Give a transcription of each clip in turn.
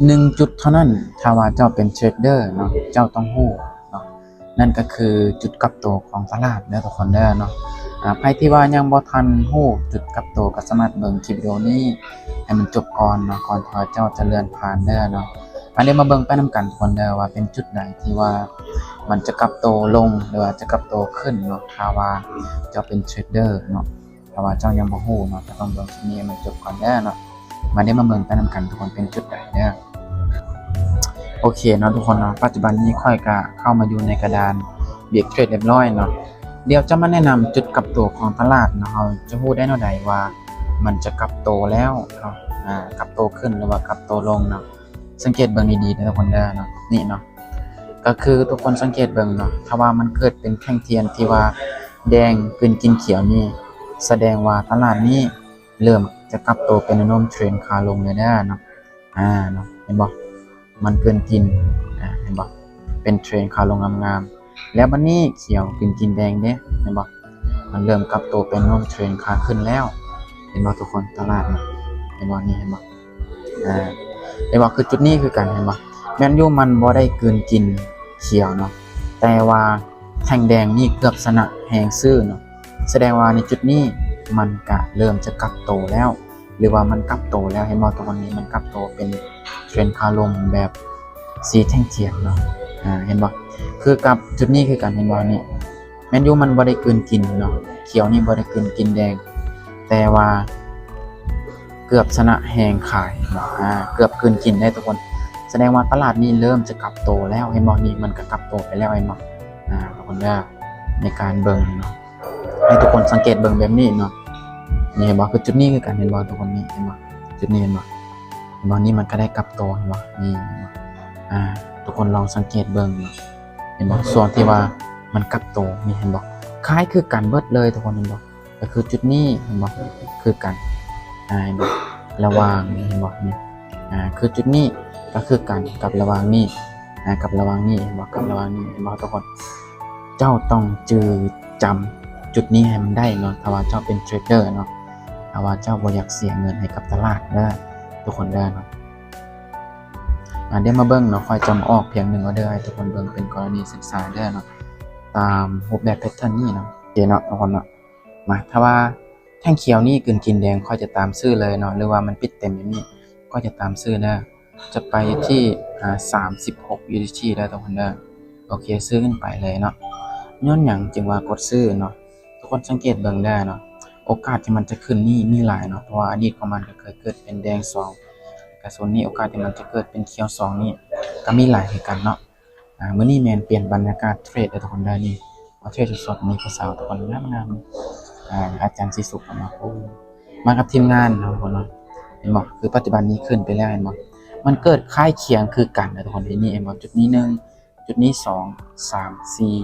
ໜຶ່ງຈຸດເທົ່ານັ້ນ ຖ້າວ່າເຈົ້າເປັນເທຣດເດີເນາະ ເຈົ້າຕ້ອງຮູ້ເນາະ ນັ້ນກໍຄືຈຸດກັບໂຕຂອງຕະຫຼາດເດີທຸກຄົນເດີເນາະ. ອາ ໃຜທີ່ວ່າຍັງບໍ່ທັນຮູ້ຈຸດກັບໂຕ ກໍສາມາດເບິ່ງຄລິບວິດີໂອນີ້ໃຫ້ມັນຈົບກ່ອນເນາະ ກ່ອນທີ່ວ່າເຈົ້າຈະເລື່ອນຜ່ານເດີເນາະ. ມາ ດຽວມາເບິ່ງໄປນຳກັນທຸກຄົນເດີ ວ່າເປັນຈຸດໃດທີ່ວ່າມັນຈະກັບໂຕລົງ ຫຼືວ່າຈະກັບໂຕຂຶ້ນເນາະ ຖ້າວ່າເຈົ້າເປັນເທຣດເດີເນາະ. ຖ້າວ່າເຈົ້າຍັງບໍ່ຮູ້ເນາະ ເຈົ້າຕ້ອງເບິ່ງຄລິບນີ້ໃຫ້ມັນຈົບກ່ອນເດີເນາະ. ມາ ດຽວມາເບິ່ງໄປນຳກັນທຸກຄົນ ເປັນຈຸດໃດເດີ. ໂອເຄເນາະທຸກຄົນເນາະ ປັດຈຸບັນນີ້ຂ້ອຍກະເຂົ້າມາຢູ່ໃນກະດານ Big Trade ຮຽບຮ້ອຍເນາະ. ດຽວຈະມາແນະນຳຈຸດກັບໂຕຂອງຕະຫຼາດເນາະ ເຮົາຈະຮູ້ໄດ້ແນວໃດວ່າມັນຈະກັບໂຕແລ້ວເນາະ ອາ ກັບໂຕຂຶ້ນ ຫຼືວ່າກັບໂຕລົງເນາະ. ສັງເກດເບິ່ງດີໆເດີທຸກຄົນເດີເນາະ ນີ້ເນາະ ກໍຄືທຸກຄົນສັງເກດເບິ່ງເນາະ ຖ້າວ່າມັນເກີດເປັນແທ່ງທຽນທີ່ວ່າແດງກືນກິນຂຽວນີ້ ສະແດງວ່າຕະຫຼາດນີ້ເລີ່ມຈະກັບໂຕເປັນແນວໂນ້ມເທຣນຂາລົງແລ້ວເດີເນາະ. ອາ ເນາະ ເຫັນບໍ່ ມັນກືນກິນ ອາ ເຫັນບໍ່ ເປັນເທຣນຂາລົງງາມໆ ແລ້ວບັດນີ້ຂຽວກືນກິນແດງເດ້ ເຫັນບໍ່ ມັນເລີ່ມກັບໂຕເປັນແນວໂນ້ມເທຣນຂາຂຶ້ນແລ້ວ ເຫັນບໍ່ທຸກຄົນ ຕະຫຼາດນະ ເຫັນບໍ່ ນີ້ເຫັນບໍ່ ອາ ເຫັນບໍ່ ຄືຈຸດນີ້ຄືກັນ ເຫັນບໍ່ ແມ່ນຢູ່ມັນບໍ່ໄດ້ກືນກິນຂຽວເນາະ ແຕ່ວ່າແທ່ງແດງນີ້ເກືອບຊະນະແຮງຊື້ເນາະ ສະແດງວ່າໃນຈຸດນີ້ມັນກະເລີ່ມຈະກັບໂຕແລ້ວ ຫຼືວ່າມັນກັບໂຕແລ້ວ ເຫັນບໍ່ ຕົວນີ້ມັນກັບໂຕເປັນເທຣນຂາລົງແບບສີແທ່ງທຽນເນາະ ອາ ເຫັນບໍ່ ຄືກັບຈຸດນີ້ຄືກັນ ເຫັນບໍ່ ນີ້ ແມ່ນຢູ່ມັນບໍ່ໄດ້ກືນກິນເນາະ ຂຽວນີ້ບໍ່ໄດ້ກືນກິນແດງ ແຕ່ວ່າເກືອບຊະນະແຮງຂາຍເນາະ ອາ ເກືອບກືນກິນໄດ້ທຸກຄົນ ສະແດງວ່າຕະຫຼາດນີ້ເລີ່ມຈະກັບໂຕແລ້ວ ເຫັນບໍ່ ນີ້ມັນກໍກັບໂຕໄປແລ້ວ ເຫັນບໍ່ ອາ ທຸກຄົນເດີ ໃນການເບິ່ງເນາະ ໃຫ້ທຸກຄົນສັງເກດເບິ່ງແບບນີ້ເນາະ ນີ້ເຫັນບໍ່ ຄືຈຸດນີ້ຄືກັນ ເຫັນບໍ່ທຸກຄົນ ນີ້ເຫັນບໍ່ ຈຸດນີ້ເຫັນບໍ່ ເຫັນບໍ່ ນີ້ມັນກໍໄດ້ກັບໂຕ ເຫັນບໍ່ ນີ້ເຫັນບໍ່ ອາ ທຸກຄົນລອງສັງເກດເບິ່ງເນາະ ເຫັນບໍ່ ຊ່ວງທີ່ວ່າມັນກັບໂຕ ນີ້ເຫັນບໍ່ ຄ້າຍຄືກັນເບິດເລີຍທຸກຄົນ ເຫັນບໍ່ ກໍຄືຈຸດນີ້ ເຫັນບໍ່ ຄືກັນ ອາ ເຫັນບໍ່ ລະຫວ່າງນີ້ ເຫັນບໍ່ ນີ້ ອາ ຄືຈຸດນີ້ກໍຄືກັນກັບລະຫວ່າງນີ້ ອາ ກັບລະຫວ່າງນີ້ ເຫັນບໍ່ ກັບລະຫວ່າງນີ້ ເຫັນບໍ່ທຸກຄົນ ເຈົ້າຕ້ອງຈື່ຈຳຈຸດນີ້ໃຫ້ມັນໄດ້ເນາະ ຖ້າວ່າເຈົ້າເປັນເທຣດເດີເນາະ ຖ້າວ່າເຈົ້າບໍ່ຢາກເສຍເງິນໃຫ້ກັບຕະຫຼາດເດີ ທຸກຄົນເດີເນາະ. ອາ ດຽວມາເບິ່ງເນາະ ຂ້ອຍຈະມາອອກພຽງໜຶ່ງອໍເດີໃຫ້ທຸກຄົນເບິ່ງເປັນກໍລະນີສຶກສາເດີເນາະ ຕາມຮູບແບບແພັດເທີນນີ້ເນາະ ໂອເຄເນາະທຸກຄົນເນາະ. ມາ ຖ້າວ່າແທ່ງຂຽວນີ້ກືນກິນແດງ ຂ້ອຍຈະຕາມຊື້ເລີຍເນາະ ຫຼືວ່າມັນປິດເຕັມແບບນີ້ ຂ້ອຍຈະຕາມຊື້ເດີ ຈະໄປທີ່ ອາ ສາມສິບຫົກ USDT ເດີທຸກຄົນເດີ ໂອເຄ ຊື້ຂຶ້ນໄປເລີຍເນາະ. ຍ້ອນຫຍັງຈຶ່ງວ່າກົດຊື້ເນາະ ທຸກຄົນສັງເກດເບິ່ງເດີເນາະ ໂອກາດທີ່ມັນຈະຂຶ້ນນີ້ມີຫຼາຍເນາະ ເພາະວ່າອະດີດຂອງມັນກໍເຄີຍເກີດເປັນແດງສອງ ກະສ່ວນນີ້ໂອກາດທີ່ມັນຈະເກີດເປັນຂຽວສອງນີ້ກໍມີຫຼາຍຄືກັນເນາະ. ອາ ມື້ນີ້ແມ່ນປ່ຽນບັນຍາກາດເທຣດເດີທຸກຄົນເດີ ນີ້ມາເທຣດສົດໆ ນີ້ຜູ້ສາວທຸກຄົນງາມໆ ອາ ອາຈານສີສຸກເນາະ ໂອ້ ມາກັບທີມງານເນາະທຸກຄົນເນາະ ເຫັນບໍ່ ຄືປັດຈຸບັນນີ້ຂຶ້ນໄປແລ້ວ ເຫັນບໍ່ ມັນເກີດຄ້າຍຄຽງຄືກັນເດີທຸກຄົນ ນີ້ເຫັນບໍ່ ຈຸດນີ້ໜຶ່ງ ຈຸດນີ້ສອງ ສາມ ສີ່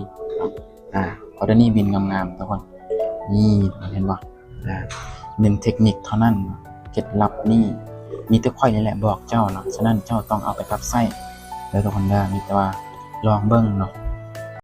ອາ ອໍເດີນີ້ບິນງາມໆ ທຸກຄົນ ນີ້ເຫັນບໍ່ ອາ ໜຶ່ງເທັກນິກເທົ່ານັ້ນ ເຄັດລັບນີ້ມີແຕ່ຂ້ອຍນີ້ແຫຼະບອກເຈົ້າເນາະ ສະນັ້ນເຈົ້າຕ້ອງເອົາໄປປັບໃຊ້ເດີທຸກຄົນເດີ ມີແຕ່ວ່າລອງເບິ່ງເນາະ